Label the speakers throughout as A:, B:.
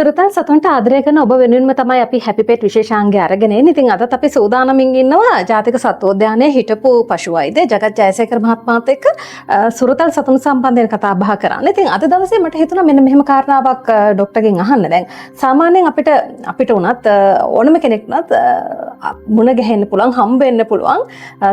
A: සුරතල් සතුන්ට ආදරය කරන ඔබ වෙනුවෙන්ම තමයි අපි හැපි පෙට් විශේෂාංගය අරගෙන එන්නේ. ඉතින් අදත් අපි සූදානමින් ඉන්නවා ජාතික සත්වෝද්‍යානයේ හිටපු පශු වෛද්‍ය ජගත් ජයසේකර මහත්මයාත් එක්ක සුරතල් සතුන් සම්බන්ධයෙන් කතා බහ කරන්න. ඉතින් අද දවසේ මට හිතුණා මෙන්න මෙහෙම කාරණාවක් ඩොක්ටර්ගෙන් අහන්න. දැන් සාමාන්‍යයෙන් අපිට අපිට උනත් ඕනම කෙනෙක් උනත් මුණ ගැහෙන්න පුළුවන්, හම්බ වෙන්න පුළුවන්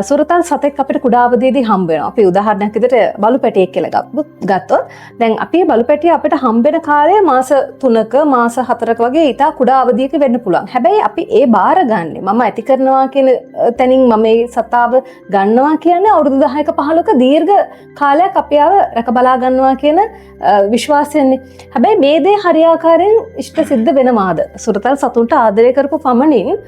A: සුරතල් සතෙක් අපිට කුඩා අවදියේදී හම්බ වෙනවා. අපි උදාහරණයක් විදිහට බලු පැටියෙක් කියලා ගත්තොත් දැන් අපි බලු පැටිය අපිට හම්බ වෙන කාලය මාස 3ක මාස 4ක වගේ ඉතා කුඩා අවධියක වෙන්න පුළුවන්. හැබැයි අපි ඒ බාර ගන්නේ මම ඇති කරනවා කියන තැනින් මම මේ සතාව ගන්නවා කියන්නේ අවුරුදු 10ක 15ක දීර්ඝ කාලයක් අපි ආව රැක බලා ගන්නවා කියන විශ්වාසයෙන්නේ. හැබැයි මේ දේ හරියාකාරයෙන් ඉෂ්ට සිද්ධ වෙනවාද? සුරතල් සතුන්ට ආදරය කරපු පමණින්,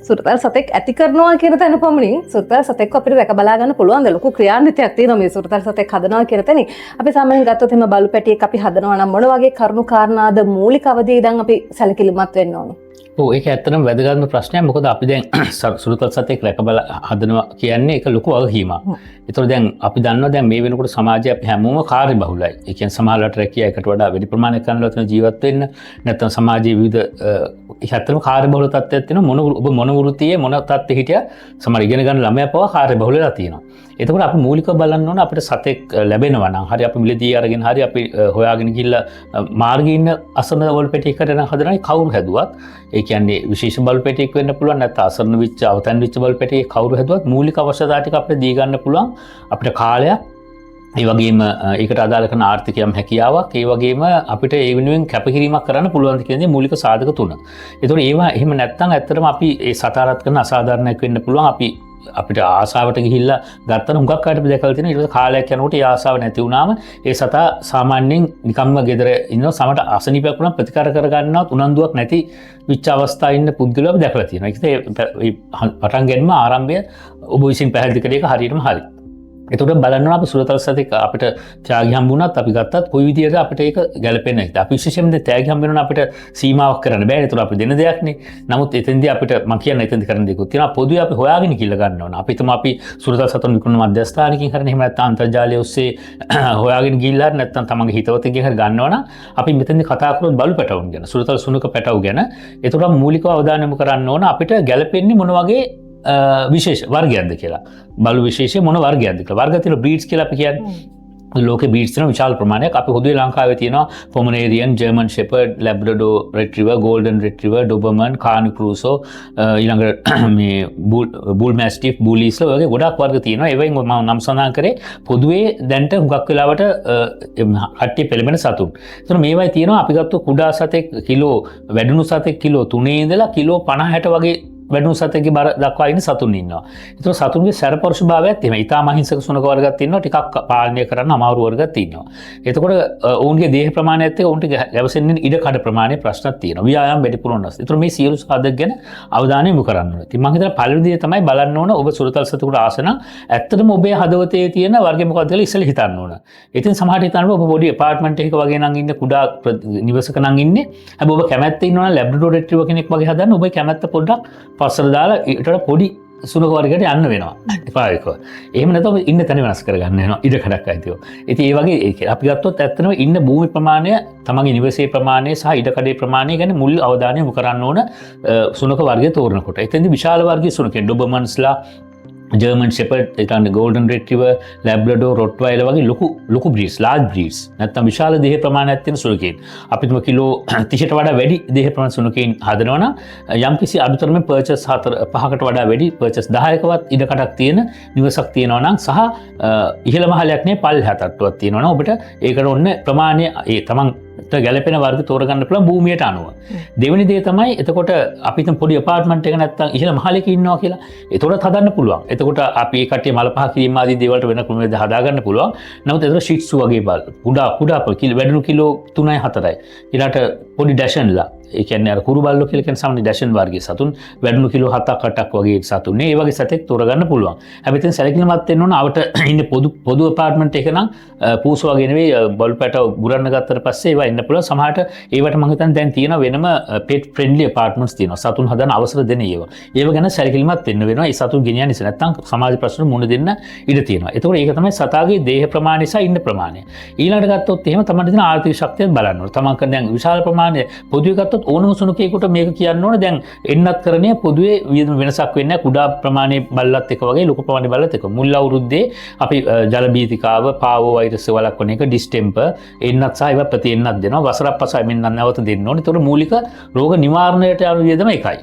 A: සුරතල් සතෙක් ඇති කරනවා කියන තැන පමණින් සුරතල් සතෙක්ව අපිට රැක බලා ගන්න පුළුවන්ද? ලොකු ක්‍රියාන්විතයක් තියෙනවා මේ සුරතල් සතෙක් හදනවා කියන තැනින්. අපි සාමාන්‍යයෙන් ගත්තොත් එහෙම බලු පැටියෙක් අපි හදනවා නම් මොන වගේ කරුණු කාරණාද මූලික අවදියේ ඉඳන් අපි සැලකිලිමත් වෙන්න ඕනේ?
B: ඔව්, ඒක ඇත්තටම වැදගත්ම ප්‍රශ්නයක්. මොකද අපි දැන් සුරතල් සතෙක් රැක බලා හදනවා කියන්නේ ඒක ලොකු වගකීමක්. ඒතකොට දැන් අපි දන්නවා දැන් මේ වෙනකොට සමාජයේ අපි හැමෝම කාර්යබහුලයි. ඒ කියන්නේ සමහරවිට රැකියා එකට වඩා වැඩි ප්‍රමාණයක් කරනවා තියෙන ජීවත් වෙන්න. නැත්නම් සමාජයේ විවිධ ඒක ඇත්තටම කාර්යබහුල තත්ත්වයක් තියෙනවා. ඔබ මොන වෘත්තියේ මොන තත්ත්වෙ හිටියා සමහර ඉගෙන ගන්න ළමයා පවා කාර්යබහුල වෙලා තියෙනවා. එතකොට අපි මූලිකව බලන්න ඕන අපිට සතෙක් ලැබෙනවා නම් හරි අපි මිලදී අරගෙන හරි අපි හොයාගෙන ගිහිල්ලා මාර්ගයේ ඉන්න අසරණ බලු පැටියෙක් නම් හදනවා කවුරු හැදුවත්, ඒ කියන්නේ විශේෂ බලු පැටියෙක් වෙන්න පුළුවන්, නැත්නම් අසරණ වෙච්ච අවතැන් වෙච්ච බලු පැටියෙක් කවුරු හැදුවත් මූලික අවශ්‍යතා ටික අපිට දී ගන්න පුළුවන් අපිට කාලයක්, ඒ වගේම ඒකට අදාළ කරන ආර්ථික යම් හැකියාවක්, ඒ වගේම අපිට ඒ වෙනුවෙන් කැපකිරීමක් කරන්න පුළුවන් කියන දේ මූලික සාධක තුන. ඒතකොට ඒවා එහෙම නැත්නම් ඇත්තටම අපි ඒ සතාරත් කරන අසාධාරණයක් වෙන්න පුළුවන්. අපි අපිට ආසාවට ගිහිල්ලා ගත්තම හුඟක් අයට අපි දැකලා තියෙනවා ඊට පස්සේ කාලයක් යනකොට ඒ ආසාව නැති වුණාම ඒ සතා සාමාන්‍යයෙන් නිකම්ම ගෙදර ඉන්නවා. සමහරට අසනීපයක් වුණා ප්‍රතිකාර කරගන්නවත් උනන්දුවක් නැති වෙච්ච අවස්ථා ඉන්න පුද්ගලයෝ අපි දැකලා තියෙනවා. ඒක ඒ පටන් ගැනීම ආරම්භය ඔබ විසින් පැහැදිලි කළේ ඒක හරියටම හරි. එතකොට බලන්න ඕන අපි සුරතල් සතෙක් අපිට ත්‍යාගි හම්බුණත් අපි ගත්තත් කොයි විදියට අපිට ඒක ගැලපෙන්නේ නැද්ද? අපි විශේෂයෙන්ම දැන් ත්‍යාගි හම්බ වෙනවනම් අපිට සීමාවක් කරන්න බෑනේ. ඒතකොට අපි දෙන දෙයක් නේ. නමුත් එතෙන්දී අපිට මං කියන්නේ එතෙන්දී කරන්න දෙයක්ත් තියෙනවා. පොදුවේ අපි හොයාගෙන ගිහලා ගන්න ඕන. අපි හිතමු අපි සුරතල් සතුන් විකුණන මධ්‍යස්ථානකින් හරි එහෙම නැත්නම් අන්තර්ජාලය ඔස්සේ හොයාගෙන ගිහිල්ලා හරි නැත්නම් තමන්ගේ හිතවතෙක්ගෙන් හරි ගන්නවා නම් අපි මෙතෙන්දී කතා කරොත් බලු පැටවුන් ගැන, සුරතල් සුනක පැටවු ගැන, එතකොට මූලිකව අවධානය යොමු කරන්න ඕන අපිට ගැලපෙන්නේ මොන වගේ විශේෂ වර්ගයක්ද කියලා. බලු විශේෂය මොන වර්ගයක්ද කියලා. වර්ග තියෙන බ්‍රීඩ්ස් කියලා අපි කියන්නේ. ලෝකේ බ්‍රීඩ්ස් තියෙන විශාල ප්‍රමාණයක්. අපි පොදුවේ ලංකාවේ තියෙනවා පොමනේරියන්, ජර්මන් ෂෙපර්ඩ්, ලැබ්‍රඩෝර් රෙට්‍රීවර්, ගෝල්ඩන් රෙට්‍රීවර්, ඩොබර්මන්, කානි ක්‍රූසෝ, ඊළඟට මේ බුල් මැස්ටිෆ්, බුලිස්ලා ඔය වගේ ගොඩක් වර්ග තියෙනවා. ඒවෙන් මම නම් සඳහන් කරේ පොදුවේ දැන්ට හුඟක් වෙලාවට කට්ටිය පෙළඹෙන සතුන්. ඒතර මේවයි තියෙනවා අපි ගත්තොත් කුඩා සතෙක් කිලෝ වැඩුණු සතෙක් කිලෝ 3 ඉඳලා කිලෝ 50 60 වගේ වැඩුණු සතෙක්ගේ බර දක්වා ඉන්න සතුන් ඉන්නවා. ඒතර සතුන්ගේ සැරපරුෂ භාවයත් එහෙමයි. ඉතාම අහිංසක සුනක වර්ගයක් ඉන්නවා. ටිකක් පාලනය කරන්න අමාරු වර්ගයක් ඉන්නවා. එතකොට ඔවුන්ගේ දේහ ප්‍රමාණයත් එක්ක ඔවුන්ට ගැවසෙන්නේ ඉඩ කඩ ප්‍රමාණය ප්‍රශ්නක් තියෙනවා. ව්‍යායාම වැඩිපුර ඕන. ඒතර මේ සියලු සාධක ගැන අවධානය යොමු කරන්න ඕනේ. ඉතින් මං හිතනවා පළවෙනි දේ තමයි බලන්න ඕන ඔබ සුරතල් සතෙකුට ආස නම් ඇත්තටම ඔබේ හදවතේ තියෙන වර්ගය මොකක්ද කියලා ඉස්සෙල්ලා හිතන්න ඕන. ඉතින් සමහරට හිතන්න ඔබ පොඩි ඇපාර්ට්මන්ට් එකක වගේ නම් ඉන්න කුඩා නිවසක නම් ඉන්නේ. හැබැයි ඔබ කැමැත්ත ඉන්නවා නම් ලැබ්‍රඩෝර් රිට්‍රීවර් කෙනෙක් වගේ හදන්න ඔබේ කැමැත්ත පොඩ්ඩක් පස්සට දාලා ඊට වඩා පොඩි සුනක වර්ගයට යන්න වෙනවා. ප්‍රායෝගිකව. එහෙම නැත්නම් ඔබ ඉන්න තැන වෙනස් කරගන්න වෙනවා ඉඩ කඩක් අයිතිව. ඉතින් ඒ වගේ ඒක අපි ගත්තොත් ඇත්තටම ඉන්න භූමි ප්‍රමාණය, තමන්ගේ නිවසේ ප්‍රමාණය සහ ඉඩ කඩේ ප්‍රමාණය ගැන මුල් අවධානය යොමු කරන්න ඕන සුනක වර්ගය තෝරනකොට. එතෙන්දී විශාල වර්ගයේ සුනකයන් ඩොබර්මන්ස්ලා, ජර්මන් ෂෙපර්ඩ්, ඒ කියන්නේ ගෝල්ඩන් රිට්‍රීවර්, ලැබ්‍රඩෝර්, රොට්වයිලර් වගේ ලොකු ලොකු බ්‍රීඩ්ස්, ලාර්ජ් බ්‍රීඩ්ස් නැත්නම් විශාල දේහ ප්‍රමාණයක් තියෙන සුනකයින්. අපි හිතමු කිලෝ 30ට වඩා වැඩි දේහ ප්‍රමාණ සුනකයින් හදනවා නම් යම්කිසි අඩුතරමේ පර්චස් 4 5කට වඩා වැඩි පර්චස් 10කවත් ඉඩ කඩක් තියෙන නිවසක් තියෙනවා නම් සහ ඉහළ මහලයක් නේ පල්ලෙහා තට්ටුවක් තියෙනවා නම් ඔබට ඒකට ඔන්න ප්‍රමාණය ඒ තමන් ගැලපෙන වර්ග තෝරගන්න පුළුවන් භූමියට අනුව. දෙවෙනි දේ තමයි එතකොට අපි හිතමු පොඩි ඇපාර්ට්මන්ට් එක නැත්තම් ඉහළ මහලයක ඉන්නවා කියලා. එතකොටත් හදන්න පුළුවන්. එතකොට අපි ඒ කට්ටිය මල පහ කිරීම ආදී දේවල්ට වෙන ක්‍රමවේද හදාගන්න පුළුවන්. නමුත් එතකොට ෂිට්සු වගේ බල් කුඩා කුඩා වැඩුණු කිලෝ 3යි 4යි. ඊළඟට පොඩි ඩැෂන්ලා, ඒ කියන්නේ අර කුරු බල්ලෝ කියලා කියන සාමාන්‍ය ඩැෂන් වර්ගයේ සතුන් වැඩුණු කිලෝ 7ක් 8ක් වගේ සතුන් නේ. ඒ වගේ සතෙක් තෝරගන්න පුළුවන්. හැබැයි ඉතින් සැලකිලිමත් වෙන්න ඕන අවට ඉන්න පොදු පොදු ඇපාර්ට්මන්ට් එක නම් පූසු වගේ නෙවෙයි, බලු පැටව බුරන්න ගත්තට පස්සේ ඒවා එන්න පුළුවන්. සමහරට ඒවට මං හිතන්නේ දැන් තියෙන වෙනම පෙට් ෆ්‍රෙන්ඩ්ලි ඇපාර්ට්මන්ට්ස් තියෙනවා. සතුන් හදන අවසර දෙන ඒවා. ඒව ගැන සැලකිලිමත් වෙන්න වෙනවා. ඒ සතුන් ගෙනියන්න ඉස්සර නැත්තම් සමාජ ප්‍රශ්න මුහුණ දෙන්න ඉඩ තියෙනවා. එතකොට ඒක තමයි සතාගේ දේහ ප්‍රමාණය සහ ඉන්න ප්‍රමාණය. ඊළඟට ගත්තොත් එහෙම තමන්ට තියෙන ආර්ථික ශක්තියත් බලන්න ඕන. තමන් කරන දැන් විශාල ප්‍රමාණයක් සාමාන්‍ය පොදුවේ ගත්තොත් ඕනම සුනඛයෙකුට මේක කියන්න ඕනේ. දැන් එන්නත්කරණය පොදුවේ වියදම වෙනසක් වෙන්නේ නැහැ. කුඩා ප්‍රමාණයේ බල්ලත් එක වගේ ලොකු ප්‍රමාණයේ බල්ලත් එක. මුල් අවුරුද්දේ අපි ජල බීතිකාව, පාවෝ වෛරස් වළක්වන එක, ඩිස්ටෙම්පර් එන්නත් සහ ඒවා ප්‍රති එන්නත් දෙනවා. වසරක් පස්සේ එන්නත් නැවත දෙන්න ඕනේ. ඒතකොට මූලික රෝග නිවාරණයට යන වියදම එකයි.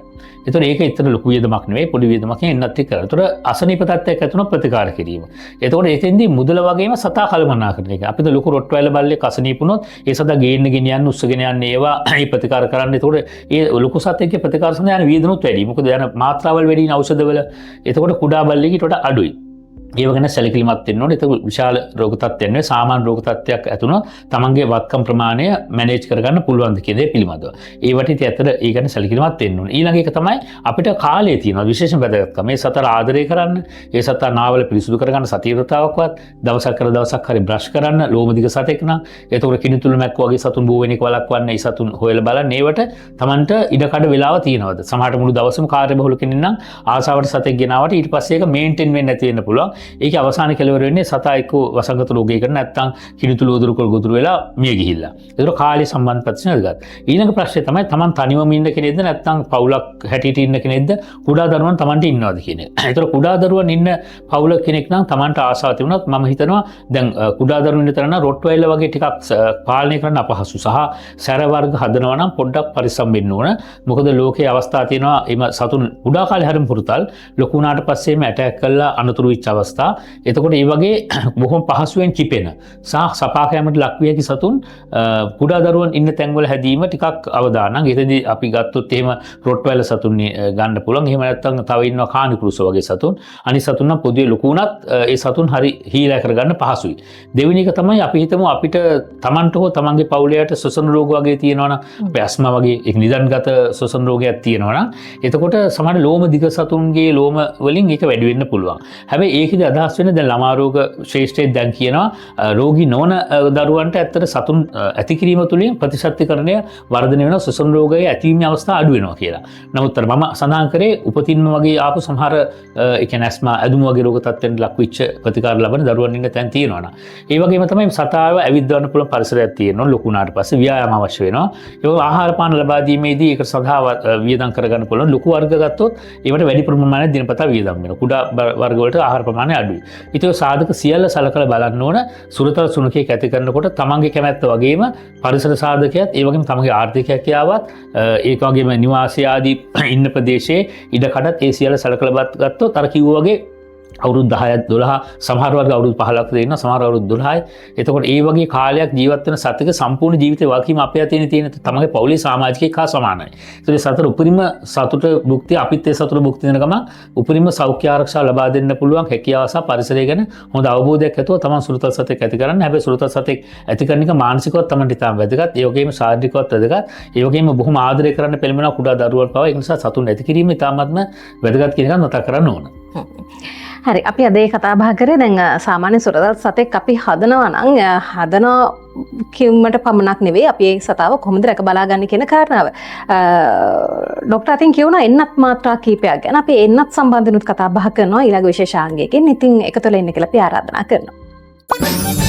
B: ඒතකොට ඒක ඇත්තට ලොකු වියදමක් නෙවෙයි, පොඩි වියදමක් එන්නත් එක්ක කරා. ඒතකොට අසනීප තත්ත්වයක් ඇති වුණොත් ප්‍රතිකාර කිරීම. ඒතකොට එතෙන්දී මුදල වගේම සතා කළමනාකරන එක. අපිට ලොකු රොට්වයිලර් බල්ලෙක් අසනීප වුණොත් ඒ සතා ගේන්න ගෙනියන්න, උස්සගෙන යන්න ඒවා ඒ ප්‍රතිකාර කරන්න. ඒතකොට ඒ ලොකු සතෙක්ගේ ප්‍රතිකාර සඳහා යන වියදමත් වැඩි. මොකද යන මාත්‍රාවල් වැඩි නේ ඖෂධවල. ඒතකොට කුඩා බල්ලෙක් ඊට වඩා අඩුයි. ඒව ගැන සැලකිලිමත් වෙන්න ඕනේ. ඒක විශාල රෝග තත්ත්වයක් නෙවෙයි, සාමාන්‍ය රෝග තත්ත්වයක් ඇති වුණොත් තමන්ගේ වත්කම් ප්‍රමාණය මැනේජ් කරගන්න පුළුවන්ද කියන දේ පිළිබඳව. ඒවට ඉතින් ඇත්තට ඒ ගැන සැලකිලිමත් වෙන්න ඕනේ. ඊළඟ එක තමයි අපිට කාලය තියෙනවා විශේෂම වැදගත්කම. මේ සතර ආදරය කරන්න, ඒ සතා නාවල පිරිසුදු කරගන්න සතිය රටාවක්වත් දවසක් කර දවසක් හරි බ්‍රෂ් කරන්න, ලෝම දිග සතෙක් නම්. එතකොට කිනිතුළු මැක්ක වගේ සතුන් බෝ වෙන එක වළක්වන්න, ඒ සතුන් හොයලා බලන්න. ඒවට තමන්ට ඉඩකඩ වෙලාව තියෙනවද? සමහරට මුළු දවසම කාර්යබහුල කෙනෙක් නම් ආසාවට සතෙක් ගෙනාවට ඊට පස්සේ ඒක මේන්ටේන් වෙන්නේ නැති වෙන්න පුළුවන්. ඒක අවසාන කෙලවර වෙන්නේ සතා එක්ක වසංගත රෝගයකට නැත්තම් කිනිතුළු උදුරු කර ගොදුරු වෙලා මිය ගිහිල්ලා. ඒතර කාලය සම්බන්ධ ප්‍රශ්න වැදගත්. ඊළඟ ප්‍රශ්නේ තමයි තමන් තනිවම ඉන්න කෙනෙක්ද නැත්තම් පවුලක් හැටියට ඉන්න කෙනෙක්ද, කුඩා දරුවන් තමන්ට ඉන්නවද කියන එක. ඒතර කුඩා දරුවන් ඉන්න පවුලක කෙනෙක් නම් තමන්ට ආසාව තිබුණත් මම හිතනවා දැන් කුඩා දරුවන් ඉන්න තරම් නම් රොට්වයිලර් වගේ ටිකක් පාලනය කරන්න අපහසු සහ සැර වර්ග හදනවා නම් පොඩ්ඩක් පරිස්සම් වෙන්න ඕන. මොකද ලෝකයේ අවස්ථා තියෙනවා එම සතුන් කුඩා කාලේ හරිම හුරුතල්, ලොකු වුණාට පස්සේම ඇටැක් කරලා අනතුරු වෙච්ච අවස්ථා. එතකොට ඒ වගේ බොහොම පහසුවෙන් කිපෙන සහ සපා කෑමට ලක් විය හැකි සතුන් කුඩා දරුවන් ඉන්න තැන්වල හැදීම ටිකක් අවදානම්. එතෙන්දී අපි ගත්තොත් එහෙම රොට්වයිලර් සතුන් ගන්න පුළුවන්. එහෙම නැත්නම් තව ඉන්නවා කානිකුරුස වගේ සතුන්. අනිත් සතුන් නම් පොදුවේ ලොකු වුණත් ඒ සතුන් හරි හීලා කරගන්න පහසුයි. දෙවෙනි එක තමයි අපි හිතමු අපිට තමන්ට හෝ තමන්ගේ පවුලයට ශ්වසන රෝග වගේ තියෙනවා නම්, අපේ ඇස්මා වගේ ඒක නිදන්ගත ශ්වසන රෝගයක් තියෙනවා නම්, එතකොට සමහර ලෝම දිග සතුන්ගේ ලෝම වලින් ඒක වැඩි වෙන්න පුළුවන්. හැබැයි ඒකෙදි අදහස් වෙන්නේ දැන් ළමා රෝග ශ්‍රේෂ්ඨයෙන් දැන් කියනවා රෝගී නොවන දරුවන්ට ඇත්තට සතුන් ඇති කිරීම තුළින් ප්‍රතිශක්තිකරණය වර්ධනය වෙනවා, ශ්වසන රෝගය ඇතිවීමේ අවස්ථා අඩු වෙනවා කියලා. නමුත් අර මම සඳහන් කරේ උපතින්ම වගේ ආපු සමහර ඒ කියන්නේ ඇස්මා ඇදුම වගේ රෝග තත්ත්වයන්ට ලක් වෙච්ච ප්‍රතිකාර ලබන දරුවන් ඉන්න තැන් තියෙනවා නම්. ඒ වගේම තමයි සතාව ඇවිද්දවන්න පුළුවන් පරිසරයක් තියෙනවා. ලොකු වුණාට පස්සේ ව්‍යායාම අවශ්‍ය වෙනවා. ඒ වගේම ආහාර පාන ලබා දීමේදී ඒකට සඳහා වියදම් කරගන්න පුළුවන්. ලොකු වර්ග ගත්තොත් ඒවට වැඩි ප්‍රමාණයක් දිනපතා වියදම් වෙනවා. කුඩා වර්ග වලට ආහාර ප්‍රමාණය අඩුයි. ඉතින් ඔය සාධක සියල්ල සලකලා බලන්න ඕන. සුරතල් සුනඛයෙක් ඇති කරනකොට තමන්ගේ කැමැත්ත වගේම පරිසර සාධකයත්, ඒ වගේම තමන්ගේ ආර්ථික හැකියාවත්, ඒක වගේම නිවාසය ආදී ඉන්න ප්‍රදේශයේ ඉඩ කඩත් ඒ සියල්ල සලකලා ගත්තොත් අර කිව්වා වගේ අවුරුදු 10ක් 12, සමහර වර්ග අවුරුදු 15ක් දෙන්න, සමහර අවුරුදු 12යි. එතකොට ඒ වගේ කාලයක් ජීවත් වෙන සතෙක් සම්පූර්ණ ජීවිතේ වගකීම අපේ අතේ තියෙන තමන්ගේ පවුලේ සමාජිකයෙක් හා සමානයි. ඒතකොට ඒ සතර උපරිම සතුට භුක්තිය අපිත් ඒ සතුට භුක්ති විඳින ගමන් උපරිම සෞඛ්‍ය ආරක්ෂා ලබා දෙන්න පුළුවන් හැකියාව සහ පරිසරය ගැන හොඳ අවබෝධයක් ඇතුව තමන් සුරතල් සතෙක් ඇති කරන්න. හැබැයි සුරතල් සතෙක් ඇති කරන එක මානසිකවත් තමන්ට ඉතාම වැදගත්. ඒ වගේම ශාරීරිකවත් වැදගත්. ඒ වගේම බොහොම ආදරය කරන්න පෙළඹෙනවා කුඩා දරුවන් පවා. ඒ නිසා සතුන් ඇති කිරීම ඉතාමත්ම වැදගත් කියන එක මතක් කරන්න ඕන.
A: හරි, අපි අද ඒ කතා බහ කරේ දැන් සාමාන්‍ය සුරතල් සතෙක් අපි හදනවා නම් හදනවා කිව්මට පමණක් නෙවෙයි, අපි ඒ සතාව කොහොමද රැක බලාගන්නේ කියන කාරණාව. ඩොක්ටර් අතින් කියවුණා එන්නත් මාත්‍රා කීපයක් ගැන. අපි එන්නත් සම්බන්ධනොත් කතා බහ කරනවා ඊළඟ විශේෂාංගයකින්. ඉතින් එකතු වෙලා ඉන්න කියලා අපි ආරාධනා කරනවා.